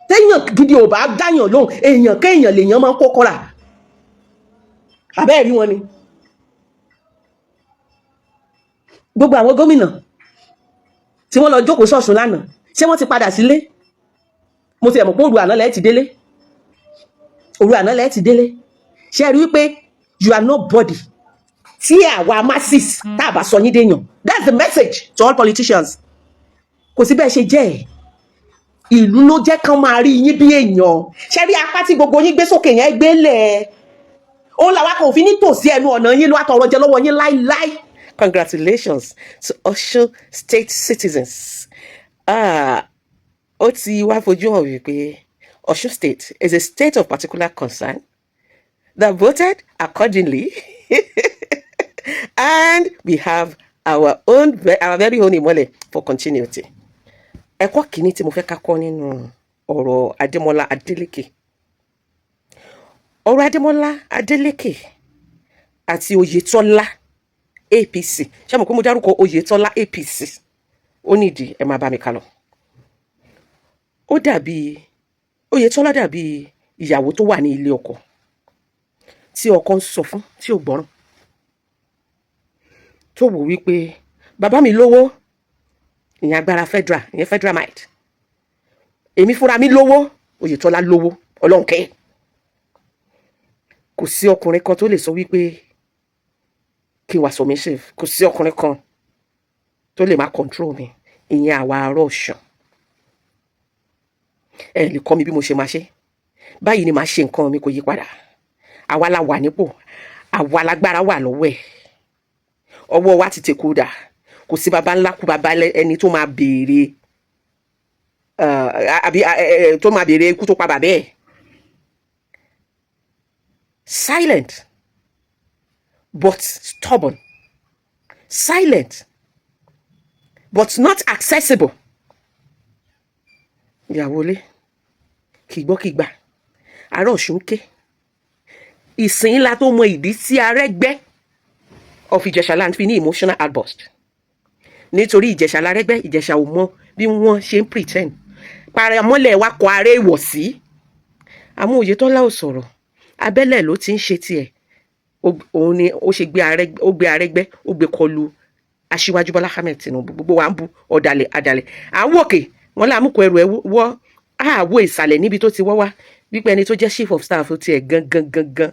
Speaker 3: Téèyàn gidi ò bá dáyàn lóhùn, èèyàn kéèyàn lèèyàn máa ń kó kọ́ra. Àbẹ́ẹ̀ rí wọn ni gbogbo àwọn gómìnà tí wọ́n lọ jókòó sọ̀sùn lánàá, ṣé wọ́n ti padà sílé? Mo ti ẹ̀ mọ̀ pé òru àná lẹ́ẹ̀ ti délé, òru àná lẹ́ẹ̀ ti délé. Ṣé ẹ rí wípé you are nobody tí àwa masses tá a bá sọ yín déyàn? That's the message to all politicians. Kò sí bẹ́ẹ̀ ṣe jẹ́ ẹ̀. Ìlú ló jẹ́ kán máa rí yín bí èèyàn. Ṣe rí apá tí gbogbo yín gbé sókè yẹn, gbé lẹ̀, òun làwa kò fi ní tòsí ẹnu ọ̀nà yín ló wá tọrọ jẹ lọ́wọ́ yín láíláí.
Speaker 4: Congratulations to Osun State citizens. Ah, ó ti wá fojú hàn wípé Osun State is a state of particular concern that voted accordingly, and we have our very own ìmọ́lẹ̀ for continuity. Ẹ̀kọ́ kìíní tí mo fẹ́ ká kọ́ nínú ọ̀rọ̀ Adémọ́lá Adélékè, ọ̀rọ̀ Adémọ́lá Adélékè àti Oyètọ́lá APC. Ṣé mo pé mo dárúkọ Oyètọ́lá APC? Ó nídìí, ẹ máa bá mi kà lọ. Ó dàbí Oyètọ́lá dàbí ìyàwó tó wà ní ilé ọkọ. Tí ọkọ ń sọ fún tí ò gbọ́ràn, tó wò wípé bàbá mi lówó, ìyẹn agbára federal, ìyẹn federal might, èmi fúnra mi lówó, Oyètọ́lá lówó, Ọlọ́nkẹ́, kò sí ọkùnrin kan tó lè sọ wípé kí n wà submissive, kò sí ọkùnrin kan tó lè má control mi. Ìyẹn àwa ará Ọ̀ṣun, ẹ lè kọ́ mi bí mo ṣe máa ṣe. Báyìí ni màá ṣe nǹkan mi, kò yí padà. Àwa la wà nípò, àwa lágbára wà lọ́wọ́ ẹ̀, ọwọ́ wa ti tèkó dà. Kò sí baba ńlá kú baba ẹni tó máa béèrè àbí tó máa béèrè ikú tó pa bàbá ẹ̀. Silent but stubborn, silent but not accessible. Ìyàwó ilé kì í gbọ́, kì í gbà. Ará Ọ̀ṣun ké ìsìn ńlá tó mọ ìdí tí Arẹ́gbẹ́ of Ìjẹ̀ṣà land fi ní emotional outburst, nítorí Ìjẹ̀ṣà lárẹ́gbẹ́. Ìjẹ̀ṣà ò mọ bí wọ́n ṣe ń pretend paramọ́lẹ̀ wa kọ aré ìwọ̀ sí. Àmọ́ Oyètọ́lá ò sọ̀rọ̀, abẹ́lẹ̀ ló ti ń ṣe tiẹ̀. Òun ni ó ṣe gbé Arẹ́gbẹ́, ó gbé Arẹ́gbẹ́, ó gbé kọlu Aṣíwájú Bọ́lá Ahmed Tinubu. Gbogbo wa ń bu ọ̀dàlẹ̀ àdàlẹ̀, à ń wòkè wọn láàmúkọ ẹrù ẹ wọ́, àwọ̀ ìsàlẹ̀ níbi tó ti wọ́ wá, wípé ẹni tó jẹ́ chief of staff tiẹ̀ gangan gangan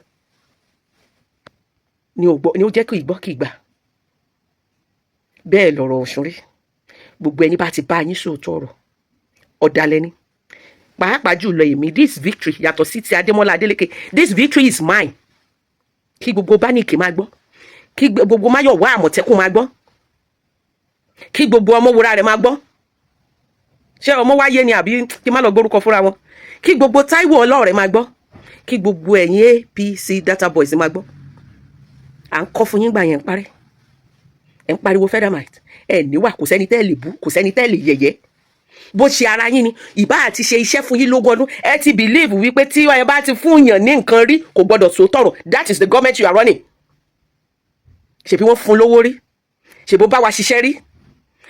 Speaker 4: ni ò gbọ́, ni ó jẹ́ kí ìgbọ́ kí ìgbà. Bẹ́ẹ̀ lọ̀rọ̀ Ọ̀ṣun rí. Gbogbo ẹni bá ti bá yín sòótọ́ ọ̀rọ̀, ọ̀dàlẹ̀ ni. Pàápàá jùlọ èmi, this victory yàtọ̀ sí ti Adémọ́lá Adélékè. This victory is mine. Kí gbogbo bánìkì máa gbọ́, kí gbogbo Máyọ̀wá Àmọ̀tẹ́kùn máa gbọ́, kí gbogbo ọmọwúra rẹ̀ máa gbọ́. Ṣé ọmọ wáyé ni àbí kí má lọ gbórúkọ fúnra wọn? Kí gbogbo Táíwò ọlọ́ọ̀rẹ́ máa gbọ́, kí gbogbo ẹ̀yin APC data boys máa gbọ́. À ń kọ́ fún yín gbà yẹn, ń parẹ́, ẹ̀ ń pariwo federal might. Ẹ̀ níwà, kò sẹ́ni tẹ́ lè bú, kò sẹ́ni tẹ́ lè yẹ̀yẹ́. Bó ṣe ara yín ni ìbá àti ṣe iṣẹ́ fún yín lógún ọdún, ẹ ti believe wípé tí ẹ bá ti fún yàn ní nǹkan rí, kò gbọdọ̀ sọ tọ̀rọ̀. That is the government you are running. Ṣèbí wọ́n fún lówó rí, ṣèbó bá wa ṣiṣẹ́ rí,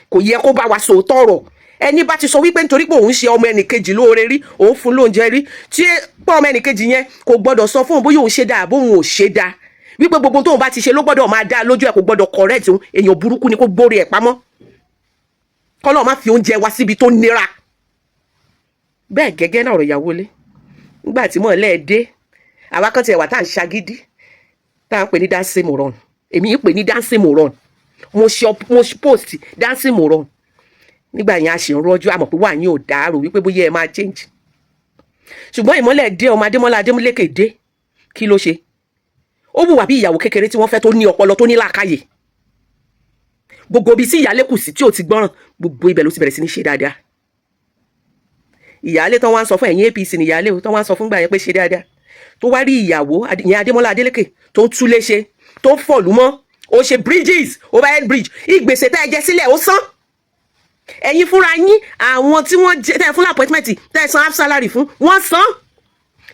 Speaker 4: kò yẹ kó bá wa sọ tọ̀rọ̀. Ẹni bá ti sọ wípé nítorí pé òun ṣe ọmọ ẹnìkejì lóore rí, òun fún lóúnjẹ rí, tí pé ọmọ ẹnìkejì yẹn kò gbọdọ̀ sọ fún òun bóyá òun ṣe dáa bóun ò ṣe dáa, wípé gbogbo tóun bá ti ṣe ló gbọdọ̀ máa dá lójú ẹ̀, kò gbọdọ̀ correct òun, èèyàn burúkú ni, kó gbórí ẹ̀ pamọ́. Kọ́lọ́ má fi oúnjẹ wá síbi tó nira. Bẹ́ẹ̀ gẹ́gẹ́ náà ọ̀rọ̀ ìyàwó ilé. Nígbà tí mọ̀lẹ́ dé, àwa kan tiẹ̀ wà tá à ń ṣagídí, tá à ń pè ní dancing moron. Èmi ń pè ní dancing moron. Mo ṣe post dancing moron nígbà yẹn. A ṣì ń rọ́jú, àmọ̀ pé wà yín ò dàrú wípé bóyá ẹ máa change. Ṣùgbọ́n ìmọ́lẹ̀ dé, ọmọ Adémọ́lá Adémúlékè dé, kí ló ṣe? Ó wùwà bí ìyàwó kékeré tí wọ́n fẹ́, tó ní ọpọlọ, tó ní làákàyè. Gbogbo ibi tí ìyálé kù sí tí ò ti gbọ́ràn, gbogbo ibẹ̀ ló ti bẹ̀rẹ̀ sí ní ṣe dáadáa. Ìyálé tán wá ń sọ fún ẹ̀yìn APC ní ìyálé o, tán wá ń sọ fún gbà yẹn pé ṣe dáadáa, tó wá rí ìyàwó ìyẹn Adémọ́lá Adélékè tó ń túlé ṣe, tó ń fọ̀lú mọ́, ó ṣe bridges, overhead bridge, ìgbèsè tẹ́ ẹ jẹ sílẹ̀, ó san. Ẹ̀yin fúnra yín, àwọn tí wọ́n jẹ tẹ́ ẹ fún appointment, tẹ́ ẹ san half salary fún, wọ́n san.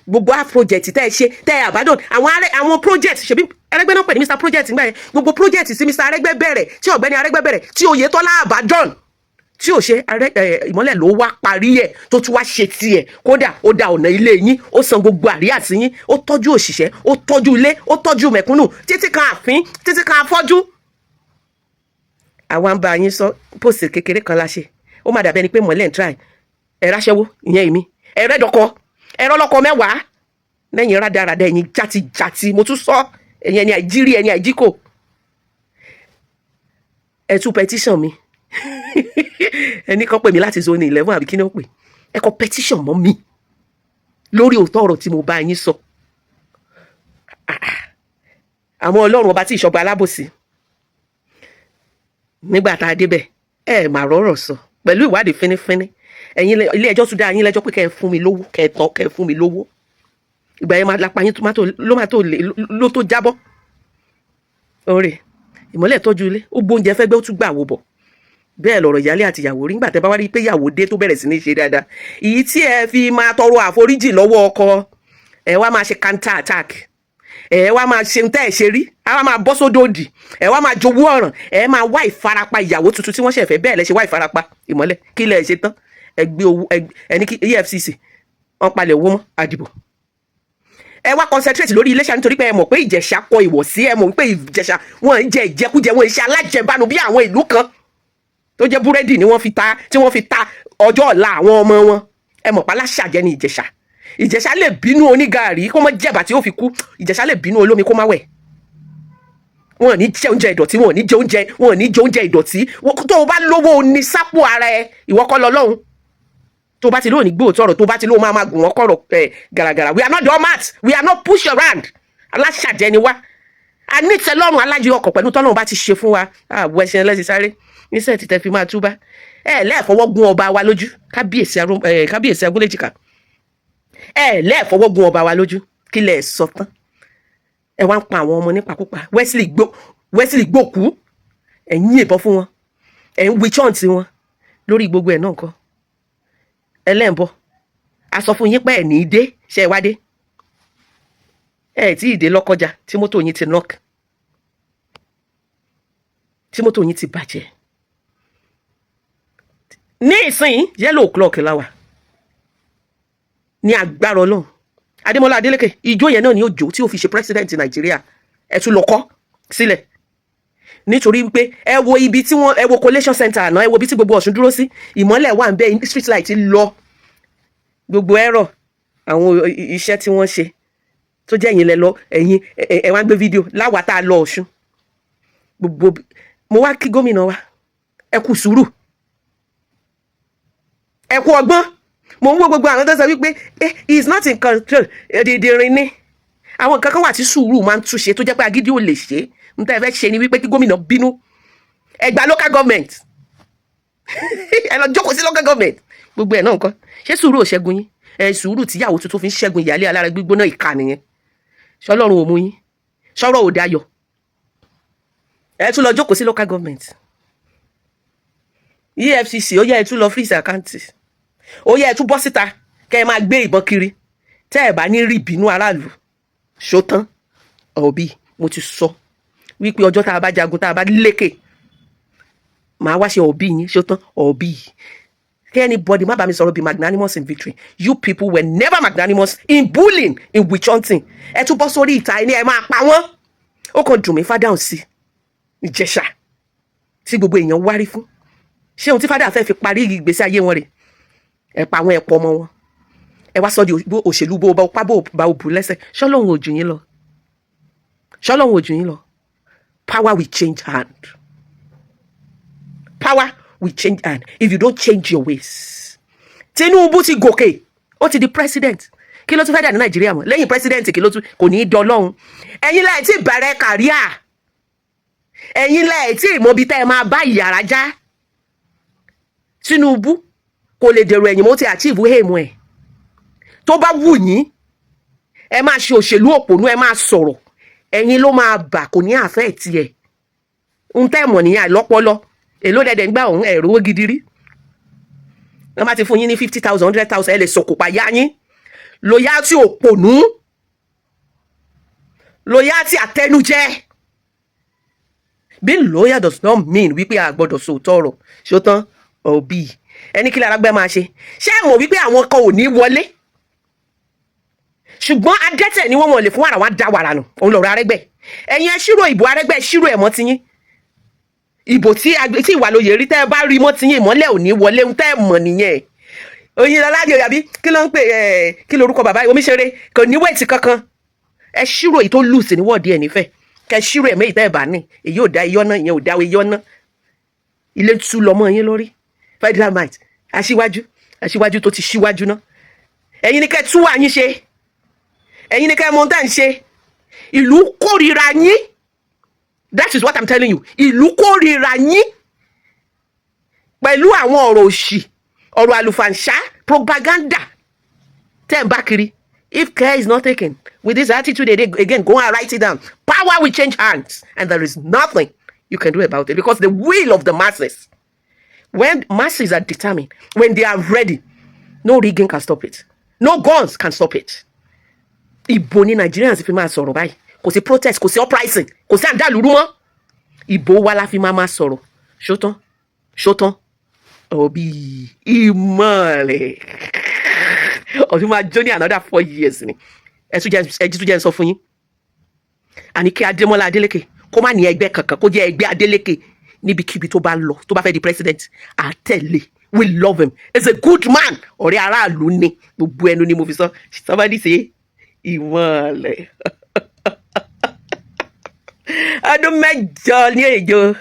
Speaker 4: Gbogbo half project tẹ́ ẹ ṣe, tẹ́ ẹ abandon àwọn arẹ, àwọn project, ṣebí Arẹ́gbẹ́ náà pè ní Mr Project nígbà yẹn. Gbogbo project tí Mr Arẹ́gbẹ́ bẹ̀rẹ̀, tí ọ̀gbẹ́ni Arẹ́gbẹ́ bẹ̀rẹ̀, tí Oyètọ́lá abandon, tí ò ṣe arẹ ẹ, ìmọ́lẹ̀ ló wá parí ẹ̀, tó tún wá ṣe tiẹ̀. Kódà ó da ọ̀nà ilé yín, ó san gbogbo àríyá sí yín, ó tọ́jú òṣìṣẹ́, ó tọ́jú ilé, ó tọ́jú mẹ̀kúnnù, títí kan àfín, títí kan afọ́jú. Àwa ń bá yín sọ, post kékeré kan la ṣe, ó má dàbí ẹni pé mọ̀lẹ́ ń try. Ẹ ráṣẹ́wó, ìyẹn èmi, ẹ rẹ́dọ̀kọ, ẹ rọ́lọ́kọ mẹ́wàá lẹ́yìn rádaràda, ẹ̀yìn játijàti. Mo tún sọ, ẹ̀yìn ẹni àìjírí, ẹni àìjíkò. Ẹ tún petition mi, ẹni kan pè mí láti zone 11, àbí kí ni ó pè? Ẹ kọ petition mọ́ mi lórí òótọ́ ọ̀rọ̀ tí mo bá yín sọ. Ah, ah. Àwọn Ọlọ́run ọba tí ìṣọba alábòsí, nígbà tá a débẹ̀, ẹ mà rọ́rọ̀ sọ pẹ̀lú ìwádìí fínífíní. Ẹ̀yin ilé ẹjọ́ tún dá yín lẹ́jọ́ pé kẹ́ ẹ fún mi lówó, kẹ́ ẹ tán, kẹ́ ẹ fún mi lówó. Ìgbà yẹn máa lápá yín ló máa tó lè ló tó jábọ́. Ọ̀rẹ́ ìmọ́lẹ̀ tọ́jú ilé, ó gbóúnjẹ fẹ́ gbé, ó tún gbà wò bọ̀. Bẹ́ẹ̀ lọ̀rọ̀ ìyálé àti ìyàwó rí. Nígbà tẹ́ bá wá rí i pé ìyàwó dé, tó bẹ̀rẹ̀ sí ní ṣe dáadáa, èyí tí ẹ fi máa tọrọ àforíjì lọ́wọ́ ọkọ ẹ, wá máa ṣe counter attack, ẹ wá máa ṣe tẹ́ ẹ ṣe rí, ẹ wá máa bọ́ sódò òdì, ẹ wá máa jowú ọ̀ràn, ẹ máa wá ìfarapa ìyàwó tuntun tí wọ́n ṣẹ̀ fẹ́. Bẹ́ẹ̀ lẹ ṣe wá ìfarapa ìmọ́lẹ̀. Kí lẹ ṣe tán? Ẹ gbé owó, ẹ ní kí EFCC wọ́n palẹ̀ owó mọ́ àdìbò. Ẹ wá concentrate lórí Iléṣà nítorí pé ẹ mọ̀ pé Ìjẹ̀ṣà kọ ìwọ̀sí. Ẹ mọ̀ pé Ìjẹ̀ṣà, wọn ń jẹ ìjẹkújẹ, wọn ń ṣe alájẹbánu bí àwọn ìlú kan tó jẹ́ búrẹ́dì ni wọ́n fi ta, tí wọ́n fi ta ọjọ́ ọ̀la àwọn ọmọ wọn. Ẹ mọ̀ pa aláṣàjẹ́ ni Ìjẹ̀ṣà. Ìjẹ̀ṣà lè bínú onígàárí kó má jẹ̀bà tí ó fi kú. Ìjẹ̀ṣà lè bínú olómi kó má wẹ̀. Wọn ò ní jẹ oúnjẹ ìdọ̀tí, wọn ò ní jẹ oúnjẹ, wọn ò ní jẹ oúnjẹ ìdọ̀tí. Tó o bá lówó ní sápò ara ẹ, ìwọ kọ́ lọ́lọ́run. Tó bá ti lóò ní gbóòótọ́ ọ̀rọ̀, tó bá ti lóò máa gùn wọ́n kọ̀rọ̀ ẹ̀ gàràgàrà. We are not doormat, we are not push around. Aláṣàjẹ́ ni wá. A ní tẹ́lọ́rùn aláyọ̀ ọkọ̀ pẹ̀lú tọ́lọ́run bá ti ṣe fún wa. Àbọ̀ ẹṣin ẹlẹ́sìn sáré níṣẹ́ tí tẹ́ fi máa túbá. Ẹ lẹ́ẹ̀fọwọ́ gún ọba wa lójú, kábíyèsí, kábíyèsí Agúnléjìká. Ẹ lẹ́ẹ̀fọwọ́ gún ọba wa lójú. Kí lẹ̀ sọ tán? Ẹ wá ń pa àwọn ọmọ nípakúpa. Wesley gbó, Wesley gbòkú. Ẹ̀ ń yìnbọn fún wọn, ẹ̀ ń witch hunt wọn lórí gbogbo ẹ̀ náà kọ́. Ẹlẹ́ǹbọ̀ a sọ fún yín pé ẹ̀ ní í dé. Ṣe é wá dé? Ẹ̀ tí ì dé Lọ́kọjà tí mọ́tò yín ti knock, tí mọ́tò yín ti bàjẹ́. Ní ìsìn yellow o'clock la wà. Ní agbára Ọlọ́run, Adémọlá Adélékè, ijó yẹn náà ni ó jó tí ó fi ṣe president Nàìjíríà. Ẹ tún lọ kọ́ sílẹ̀ nítorí wípé ẹ wo ibi tí wọ́n, ẹ wo collation center àná, ẹ wo ibi tí gbogbo Ọ̀ṣun dúró sí. Ìmọ́lẹ̀ wà ń bẹ, street light lọ, gbogbo ẹ̀rọ àwọn iṣẹ́ tí wọ́n ṣe tó jẹ́ ẹ̀yin lẹ lọ, ẹ̀yin ẹ wá ń gbé fídíò láwa tá a lọ Ọ̀ṣun. Gbogbo mo wá kí gómìnà wa, ẹ kú sùúrù, ẹ kú ọgbọ́n. Mo ń wo gbogbo àwọn tó sọ wípé he is not in control. Dìndìnrín ni. Àwọn nǹkan kan wà tí sùúrù máa ń túnṣe tó jẹ́ pé agídí ò lè ṣe é. N tẹ́ ẹ fẹ́ ṣe ni wípé kí gómìnà bínú, ẹ gba local government, ẹ lọ jókòó sí local government. Gbogbo ẹ̀ náà nǹkan ṣé sùúrù ò ṣẹ́gun yín? Ẹ sùúrù tíyàwó tuntun fi ń ṣẹ́gun ìyálé alára gbígbóná ìka nìyẹn. Ṣọlọ́run ò mú yín ṣọ́rọ̀ ò dayọ̀. Ẹ tún lọ jókòó sí local government. EFCC, ó yẹ ẹ tún lọ freeze account. Ó yẹ ẹ tún bọ́ síta kẹ́ ẹ máa gbé ìbọn kiri tẹ́ ẹ bá ní rí ìbínú aráàlú. Ṣótán òbí, mo ti sọ wípé ọjọ́ tá a bá jagun, tá a bá lékè, màá wá ṣe òbí yín. Ṣótán òbí, kí anybody má bá mi sọ̀rọ̀. Be magnanimous in victory. You people were never magnanimous in bullying, in witch hunting. Ẹ tún bọ́ sórí ìta ẹni ẹ máa pa wọ́n. Ó kàn dùn mí fádàhùn sí Ìjẹ̀ṣà tí gbogbo èèyàn wárí fún. Ṣé ohun tí fádà fẹ́ fi parí ìgbésí ayé wọn rè? Ẹ pa àwọn ẹ̀pọ̀ ọmọ wọn, ẹ wá sọ di òṣèlú bó bá pa, bó bá bù lẹ́sẹ̀. Ṣọlọ́run ò jù yín lọ? Ṣọlọ́run ò jù yín lọ? Power will change hand. Power will change hand if you don't change your ways. Tinubu ti gòkè, ó ti di president. Kí ló tún fẹ́ dà ní Nàìjíríà mọ́ lẹ́yìn president? Kí ló tún kò ní í dọlọ́run? Ẹ̀yin lẹ́yìn tí bẹ̀rẹ̀ career, ẹ̀yin lẹ́yìn tí ìmọ̀bi tẹ́ ẹ máa bá ìyàrá já. Tinubu kò lè dèrò ẹ̀yìn mọ́, ti achieve aim ẹ̀. Tó bá wù yín, ẹ máa ṣe òṣèlú òpònú, ẹ máa sọ̀rọ̀, ẹ̀yin ló máa bà, kò ní àfẹ́ tiẹ̀ ń tẹ́ mọ̀ nìyẹn. Àìlọ́pọlọ èló dẹ̀dẹ̀ ń gbà òun ẹ̀rọ owó gidi rí. Wọ́n bá ti fún yín ní 50,000, 100,000, ẹ lè sọ̀kò pa yá yín. Loyalty òpònú, loyalty àtẹnujẹ. Being loyal does not mean wípé a gbọ́dọ̀ sòótọ́ ọ̀rọ̀. Ṣótán òbí, ẹni kí lára gbẹ́ máa ṣe. Ṣé ẹ mọ̀ wípé àwọn kan ò ní wọlé, ṣùgbọ́n adẹ́tẹ̀ ni wọ́n, wọ̀n lè fún wàrà, wọn dá wàrà nù. Òun lọ̀rọ̀ Arẹ́gbẹ́. Ẹ̀yin ẹ ṣírò ìbò Arẹ́gbẹ́, ṣírò ẹ̀ mọ́ tiyín. Ìbò tí ìwà lóye rí, tẹ́ ẹ bá rí mọ́ tiyín, ìmọ́lẹ̀ ò ní wọlé. Ń tẹ́ ẹ mọ̀ nìyẹn. Oyinlọlá ni àbí kí ló ń pè ẹ? Kí lorúkọ bàbá yìí? Omiṣeré kò ní weight kankan. Ẹ ṣírò èyí tó lù sí ní wọ́ọ̀dì ẹ̀ nífẹ̀ẹ́ kẹ ṣírò ẹ̀ méjì tẹ́ ẹ bá ní. Èyí ò dá iyọ́ náà, ìyẹn ò dá iyọ́ náà. Ilé tú lọmọ yín lórí. Federal might, aṣíwájú, aṣíwájú tó ti ṣíwájú náà. Ẹ̀yin ni kẹ́ tú wà yín ṣe, ẹ̀yin ni kẹ́ mọ ohun tá à ń ṣe. Ìlú kórìíra yín. That is what I'm telling you. Ìlú kórìíra yín pẹ̀lú àwọn ọ̀rọ̀ òṣì, ọ̀rọ̀ àlùfàǹṣá, propaganda tẹ́ ń bá kiri. If care is not taken with this attitude again, go and write it down, power will change hands and there is nothing you can do about it, because the will of the masses, when masses are determined, when they are ready, no rigging can stop it, no guns can stop it. Ìbò ní Nigerians fi máa sọ̀rọ̀ báyìí. Kò sí protest, kò sí uprising, kò sí àdàlúrú mọ́. Ìbò wa la fi máa sọ̀rọ̀. Ṣótán, ṣótán òbí, ìmọ̀lẹ̀ ọdún máa jó ní another 4 years ni. Ẹ tún jẹ́ n sọ fún yín, àní kí Adémọ́lá Adélékè kó má ní ẹgbẹ́ kankan, kó jẹ́ ẹgbẹ́ Adélékè. Níbikíbi tó bá lọ, tó bá fẹ́ di president, àtẹ̀lé. We love him, he's a good man. Ọ̀rẹ́ aráàlú ni. Gbogbo ẹnu ni mo fi sọ. Somebody say ìmọ̀lẹ̀. Ọdún 8 ní èjò,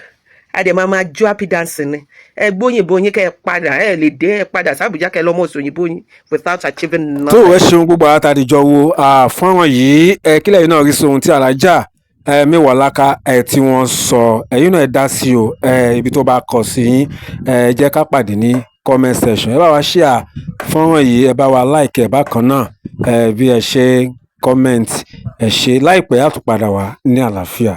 Speaker 4: a dẹ̀ máa máa jó happy dancing ni. Ẹ gbóyìnbó yín, kẹ́ ẹ padà, ẹ lè dé, ẹ padà sábùjá, kẹ́ ẹ lọ́mọ òṣòyìnbó yín without achieving
Speaker 2: Tó
Speaker 4: nothing.
Speaker 2: ẹ ṣeun, gbogbo àwọn àtàdìjọ wo fọ́nrán yìí, ẹ kílẹ̀ yìí náà rí sí ohun tí alájà ẹ Mewolaka ẹ tí wọ́n sọ. Ẹ̀yin náà ẹ dá sí o. Ẹ ibi tó bá kọ sí yín, ẹ jẹ́ ká pàdé ní comment section. Ẹ bá wa share fọ́nrán yìí, ẹ bá wa like ẹ bákan náà, ẹ bí ẹ ṣe comment, ẹ ṣe. Láìpẹ́, á tún padà wá ní àlàáfíà.